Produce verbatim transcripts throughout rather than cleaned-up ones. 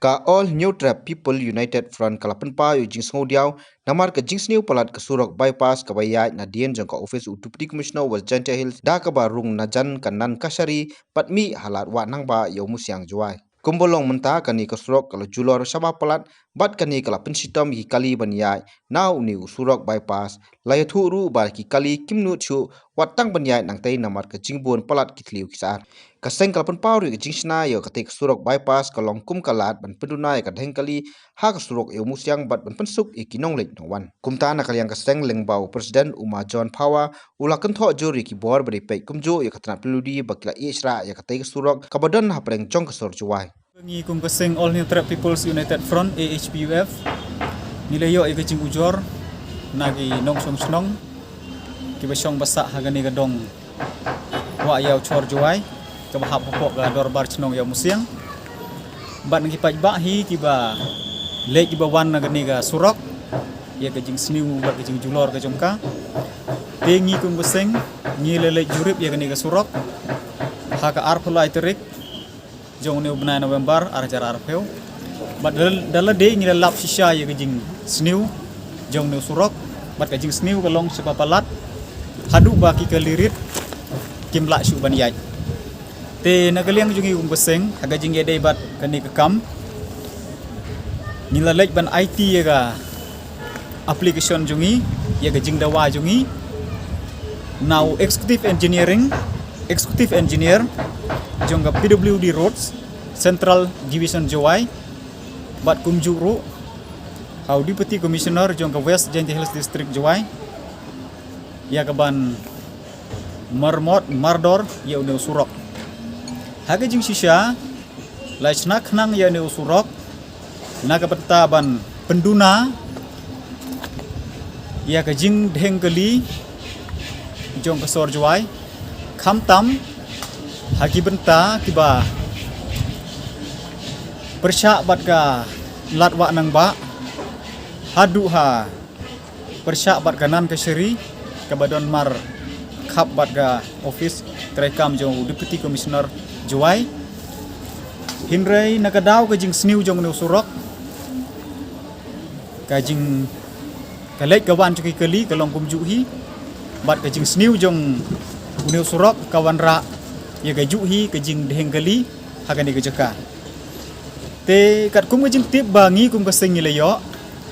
Ka All Hynñiewtrep People United Front ka la pynpaw ïa u jingsngewdiaw namar ka jingsniew palat ka surok bypass kaba ïaid nadien jong ka office u Deputy Commissioner West Jaintia Hills da kaba rung najan ka Nankashari bad mih ha Lad Wahnangbah ïa u Musiang Jowai. Kumba long mynta kane ka surok ka la julor shaba palat bad kane ka la pynshitom ïa ki kali ban ïaid na une u surok bypass. La ïathuh ruh ba ki kali kim nud shuh wat tang ban ïaid nangtei namar ka jingbun palat ki thliew ki sar. Ka seng ka la pynpaw ruh ïa ka jingshna ïa katei ka surok bypass ka long kum ka lad ban pynduna ïa ka dheng kali ha ka surok ïa u Musiang bad ban pynsuk ïa ki nongleit nongwan. Kumta na ka liang ka seng lyngba u President u Ma John Phawa u la kynthoh jur ïa ki bor ba dei peit kumjuh ïa ka tnat P W D ba ki la ïeh shrah ïa katei ka surok kaba don hapdeng jong ka sor Jowai. Ngi kum ka seng All Hynñiewtrep People's United Front, A H P U F, ngi la ïoh ïa ka jingujor na ki nongshong shnong kiba shong ba sah ha kane ka dong Wah Ïaw Chor Jowai kaba hap hapoh ka dorbar shnong ïa u Musiang. Bad na ki paidbah hi kiba leit kiba wan na kane ka surok ïa ka jingsniew bad ka jingjulor ka jong ka. Te ngi kum ka seng ngi la leit jurip ïa kane ka surok ha ka arphew lai tarik jong une u bnai November ar hajar arphew. Bad da la, da la dei ngi la lap shisha ïa ka jingsniew jong une u surok bad ka jingsniew ka long shaba palat haduh ba ki kali rit kim lah shuh ban ïaid. Te na ka liang jong ngi kum ka seng ha ka jingïadei bad kane ka kam ngi la leit ban aiti ïa ka application jong ngi ïa ka jingdawa jong ngi na u executive engineering, executive engineer jong ka P W D Roads Central Division Jowai bad kumjuh ruh ha u Deputy Commissioner jong ka West Jaintia Hills District Jowai ïa ka ban marmot mardor ïa une u surok. Ha ka jingshisha la shna khnang ïa une u surok na ka bynta ban pynduna ïa ka jingdheng kali jong ka sor Jowai, khamtam ha ki bynta kiba pyrshah bad ka Lad Wahnangbah haduh ha pyrshah bad ka Nankashari kaba don markhap bad ka office treikam jong u Deputy Commissioner Jowai. Hynrei na ka daw ka jingsniew jong une u surok ka jing ka leit ka wan jong ki kali ka long kumjuh hi bad ka jingsniew jong une u surok ka wanrah ïa ka juh hi ka jingdheng kali ha kane ka jaka. Te katkum ka jingtip ba ngi kum ka seng ngi la ïoh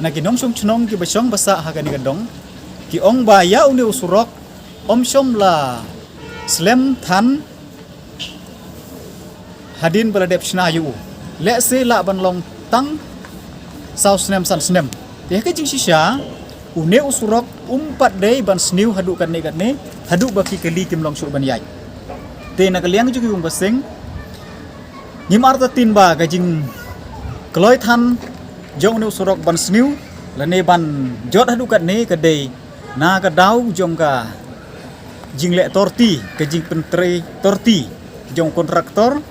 na ki nongshong shnong kiba shong ba sah ha kane ka dong ki ong ba ïa une u surok ym shym la slem than hadien ba la dep shna ïa u. Lehse lah ban long tang saw snem san snem. Te ha ka jingshisha une u surok um pat dei ban sniew haduh katne katne haduh ba ki kali kim long shuh ban ïaid. Te na ka liang jong ngi kum ka seng ngim artatien ba ka jingkloi than jong une u surok ban sniew lane ban jot haduh katne ka dei na ka daw jong ka jingleh torti, ka jingpyntrei torti jong kontraktor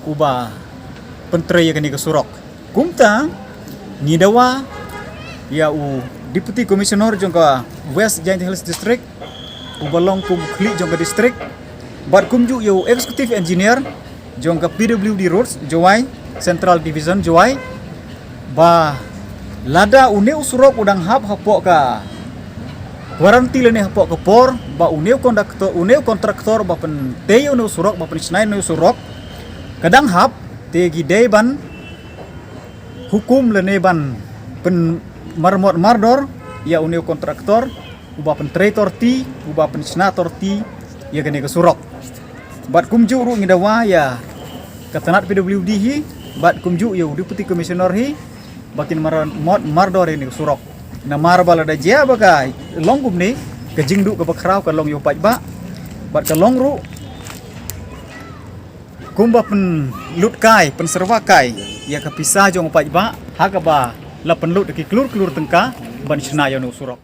uba pyntrei ïa kane ka surok. Kumta ngi dawa ïa u Deputy Commissioner jong ka West Jaintia Hills District uba long kum u khlieh jong ka district bad kumjuh ïa u Executive Engineer jong ka P W D Roads Jowai, Central Division Jowai, ba lada une u surok u dang hap hapoh ka warranty lane hapoh ka por ba une u kontraktor, une u kontraktor ba pyntei une u surok, ba pynshna une u surok ka dang hap, te ki dei ban hukum lane ban pynmarmot mardor ïa une u kontraktor uba pyntrei torti, uba pynshna torti ïa kane ka surok. Bad kumjuh ruh ngi dawa ïa ka tnat P W D hi bad kumjuh ïa u Deputy Commissioner hi ba kin marmot mardor ïa kane ka surok. Namar ba lada jia ba ka long kumne ka jingduh kaba khraw ka long ïa u paidbah bad ka long ruh kumba pynlut kai, pynsyrwa kai ïa ka pisa jong u paidbah ha kaba la pynlut da ki klur klur tyngka ban shna ïa une u surok.